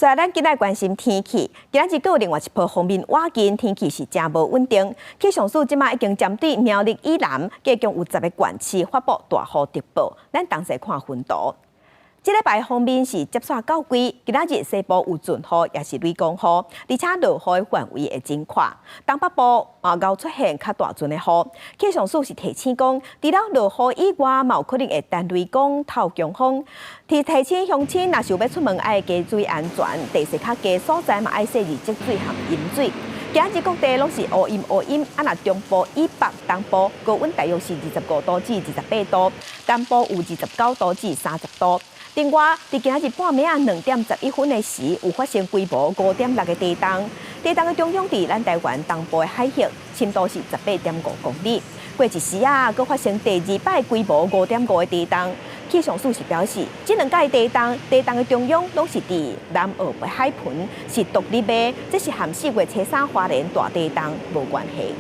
所以咱今仔關心天氣，今仔日閣有另外一波鋒面倚近，天氣是誠無穩定。氣象署這馬已經針對苗栗以南，計共有10個縣市發布大雨特報。咱同齊看雲圖。這禮拜鋒面是接續到季，今仔日西部有陣雨，抑是雷公雨，而且落雨的範圍會真闊。東北部嘛𠢕出現較大陣的雨。氣象署是提醒講，除了落雨以外，嘛有可能會彈雷公、透強風。提醒鄉親，若是有欲出門，愛加注意安全，地勢較低所在嘛愛細膩積水和飲水。今日各地攏是烏陰烏陰，啊若中部以北、東部高溫大約是25度至28度，南部有29度至30度。另外，佇今日半暝仔2點11分的時，有發生規模5.6的地動，地動的中央佇咱台灣東部的海域，深度是18.5公里。過一時仔，閣發生第二擺規模5.5的地動。氣象署是表示，這兩擺地動，地動的中央攏是佇南澳的海盆，是獨立的，這是和4月初三花蓮大地動無關係。